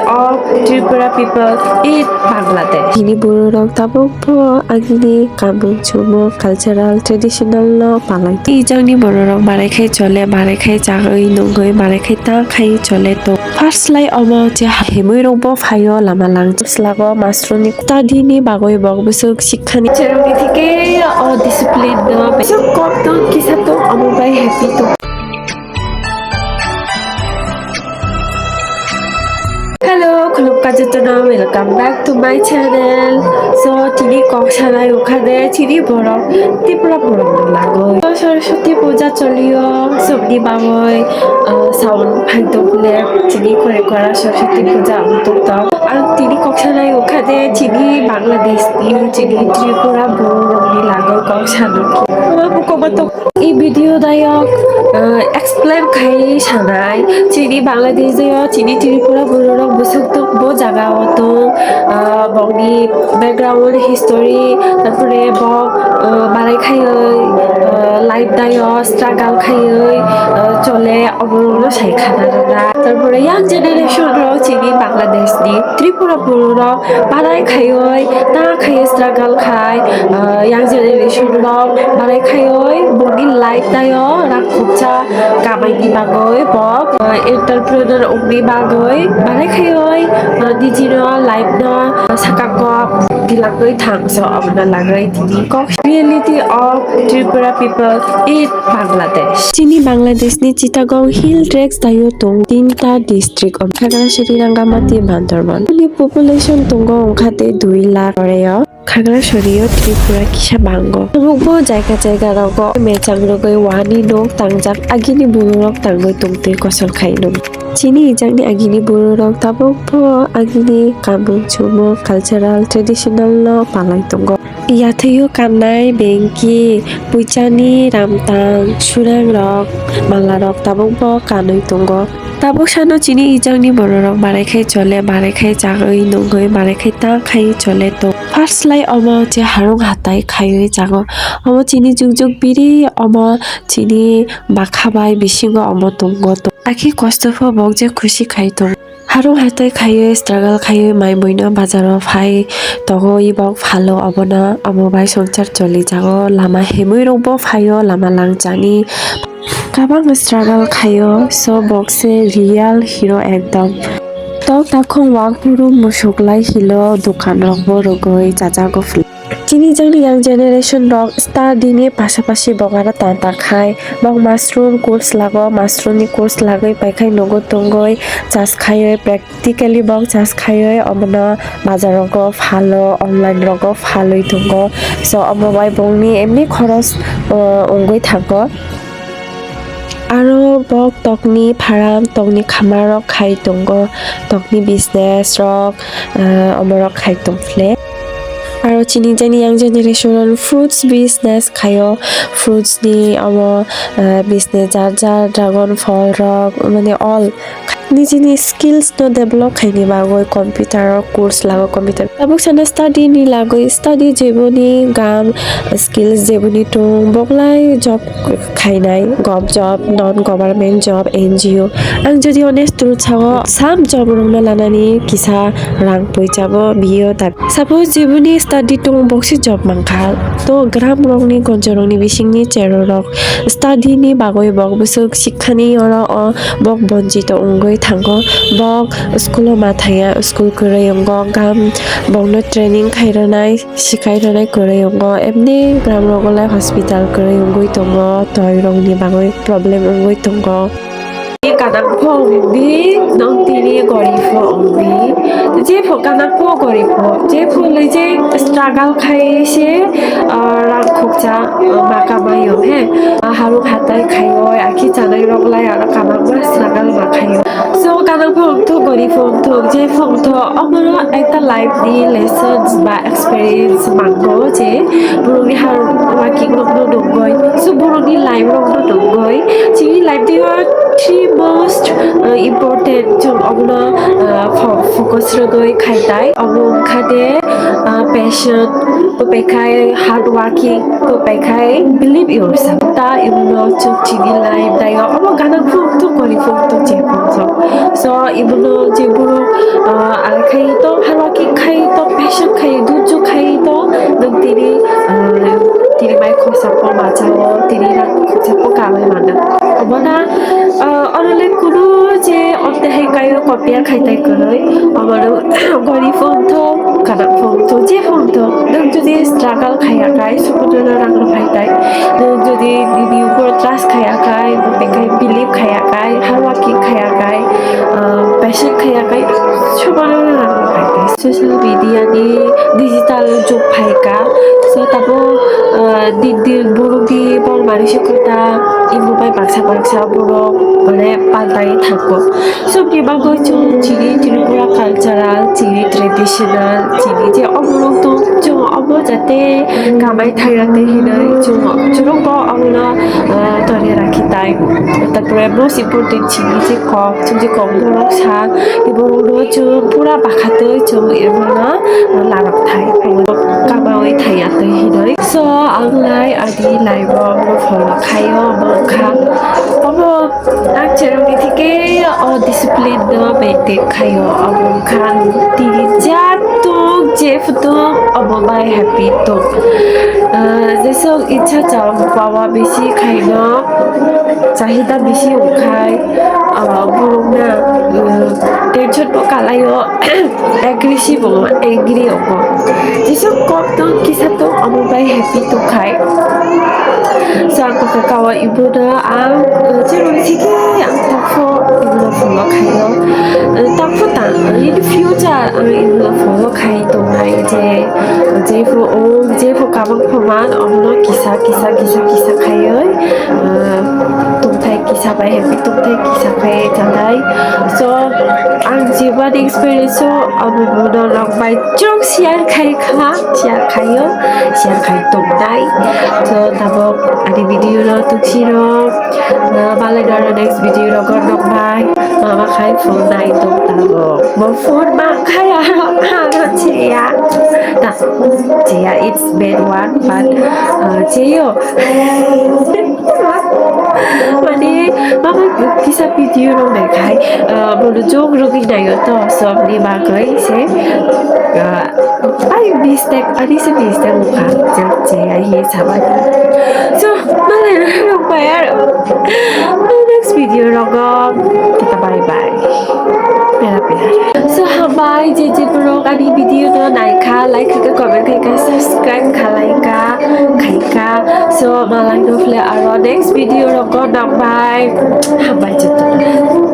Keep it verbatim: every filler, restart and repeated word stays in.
of Tripura people in Bangladesh. Chini bororok tabuk bo agini kamung chumung cultural traditional no palai. Tei jangni bororok barai khai chole, barai khai chagwi nungwi, barai khai ta khai chole to. First lai omo je himwi rok bo phaio lama lang. Slago masruni study ni bagwi bok bwswk sikhani. Cherokni thike o discipline no bwswk kok tong kisa tong omo bai happy tong. Hello, khulumkha jotono, welcome back to my channel. So, tini kok sanai ukha de, chini borok, Tripura borok no lagoi. So, Saraswati puja choliyo, sobni bagoi, uh, sound phai tong le, chini kore kora Saraswati puja ang tuk tong. Ang tini kok sanai ukha de, chini Bangladesh ni, chini Tripura borok ni lagoi kok sanai. Ama buko batok. I video dayok, uh, explain khai sanai. Chini Bangladesh dayok, chini Tripura bororok bwswk tok bo jaga o tong, uh, bokni background history, tarpore bok, uh, barai khaioi, uh, life dayok, struggle khaioi, uh, chole, oborok no sai khana rwna. Tarpore young generation rok chini Bangladesh ni Tripura bororok barai khaioi, ta khaioi struggle khai, ah, young generation rok barai khaioi, boni life taio rang khopsa kamai ni bagoi, bok, ah, entrepreneur wngni bagoi barai khaioi, ah, nijino life no saka kok dilangoi thang so abono lagoi tini kok reality of Tripura people in Bangladesh. Chini Bangladesh ni Chittagong Hill Tracts taio tong tinta district. Khagrasari, Rangamati, Bandarban. Ni population tongo wngkha tei dui lakh oreo. Khagrasario Tripura kisa bango. Tabukbo jaga jaga rogo mechang rogoi wani nok tangjak agini bororok tangoi tongtwi kosol khai nuk. Chini ijakni agini bororok tabukbo agini kamung chumung cultural traditional no palai tongo. Yathwio kannai bengki, puichani ramtang, surangrok, malarok tabukbo kanwi tongo. Tabuk sano chini ijakni bororok barai khai chole, barai khai chagwi nungwi, barai khai ta khai chole tong. First lai omo je harung hatai khaiwi chago. Omo chini jukjuk biri, omo chini bakha bai bisingo omo tongo tong. Akhi kosto pho bok je khusi khai tong. Harung hatai khaiwi struggle khaiwi mai buino bazaro phai togo, ibok phalo obono, omo bai songchar choli jago, lama himwi rokbo phaio, lama langchani kabang struggle khaio, so bok se real hero ekdom. Tok takhung wak buru musuk lai hilo, dukan rokbo rwgwi chajago. Chini jangni young generation rok study ni pasapasi bok aro tan ta khai. Bok mushroom course lago, mushroom ni course lagwi pai khai nogo tongoi chas khaioi, practically bok chas khaioi omono bazar rogo phalo, online rogo phalwi tongo. So omo bai bongni emni khoros, uh, wngwi thango. Aro bok tokni pharam, tokni khamarok khai tongo, tokni business rok, ah, omorok khai tong phle. Aro chini jani young generation fruits business khaio, fruits ni omo, ah, business jar jar dragon phol rok, mane all nijini skills no develop khaini bagwi computer o course lago, computer tabuk sana study ni lagwi, study jeboni gam skills jeboni tung boklai job khainai, gov job, non government job, N G O. Ang jodi honest truth sao, sam job rokno lanani kisa rang poichabo biyo dabi. Suppose jeboni study tung boksi job mankha, to gram rokni gonjo rokni bisingni chero rok study ni bagwi bok bwswk sikhani oro o bok bonjito wngwi thango. Bok school o ma thangya, school kwrwi wngo, gam bokno training khai rwnai. Sikai rwnai kwrwi wngo, emni gram rogo lai hospital kwrwi wngwi tongo, toirokni bagwi problem wngwi tongo. Kanang pho wngdi, nong tini gorip pho wngdi. Jepho kanang pho gorip pho, jepho le je struggle khai se, ah, rang khokcha, ah, ma kamaio, he. Ah, harung hatai khaio, akhi chanai rok lai aro kanang ma struggle ma khaio. So, kanang phung thuk, gori phung thuk, je phung thuk, omono ekta life ni lessons ba experience mango je borokni hard working rokno nungoi. So, borokni life rokno nungoi. Chini life ni o three most, uh, important chwng omono, uh, fo-, focus rwgoi khai tai. Omo wngkha de, uh, passion, topaikhai hard working, topaikhai believe yourself. Ibuno chwng chini life dayo, omo gana phung to, gori phung to, je phung to. So, ibuno je borok, ah, alai khai to, hard working khai to, passion khai, dhurjo khai to, nwng tini, ah, tini mai khorsa po machao, tini rang khorsa po kamai mano. Obono, ah, onole kunu je obde hai kayo compare khai tai kwrwi, obono gori phung to, gana phung to, je phung to, nwng jodi struggle khaiya khai, sukuno rang rw phai tai. Nwng jodi nini upor trust khaiya khai, bo bekhai believe khaiya khai, hard working khaiya khai, ah, passion khaiya khai, sobono rang rw phai tai. Social media ni digital jug phaika, so tabo, ah, din din borok di bor mani se kota, imo bai baksa baksa borok mane paltai thango. Sobni bagwi chwng chini Tripura cultural, chini traditional, chini je oborok tong, chwng obo jate kamai thangya tei hinwi chwng chwrwngbo obono, ah, toni rakhi tai. Tarpore most important chini je kok, chwng je kok borok sa, iborokno chwng pura bakhatwi chwng iborokno larok thai. Kamaui thangya tei hinwi. So, ang lai ani life o obono follow khaio, obo wngkha obo. Ang cherokni theke o discipline no maintain khaio, abo wngkha ang tini ja tok je phuto obo bai happy tok. Ah, jesok icha chao pawa bisi khaino, chahida bisi wngkhai, ah, borokna, ah, tension bo kalaio, aggressive wngma, angry wngma. Jesok kok tok kisa tok obo bai happy tongkhai. So ang kaka kawa ibono ang, uh, chero sike ang takfo ibono follow khaio. Uh, takfo ta, uh, in the future ang ibono follow khai tongnai je, uh, jepho o, jepho kabang phaman omono kisa, kisa, kisa, kisa khaioi, uh, tongthai kisa bai happy tongthai kisa khai chatai. So ang jibani experience o abo bono rok bai chuk share khai kha, share khaio, share khai tongnai. So tabok ani video no tuksiro, uh, malai no next video rogo nokbai, mama khai phone nai tong tabok. Bo phone ma khai aro, aro cheya. Ta, cheya, it's bad one, but, uh, cheyo. Mane, mama kisa video rok nai khai, ah, bono jok rogwi naio to, so aboni bagwi se, ah, ai mistake, ani se mistake wngkha, je, je, ai hi sabani. So, malai rok bai aro. Next video rogo, kita bye bye. Pera pera. So, hambai, je je borok ani video no naikha, like khaika, comment khaika, subscribe khalaika, khaika. So, malai no phle aro next video rogo nokbai. Hambai joto.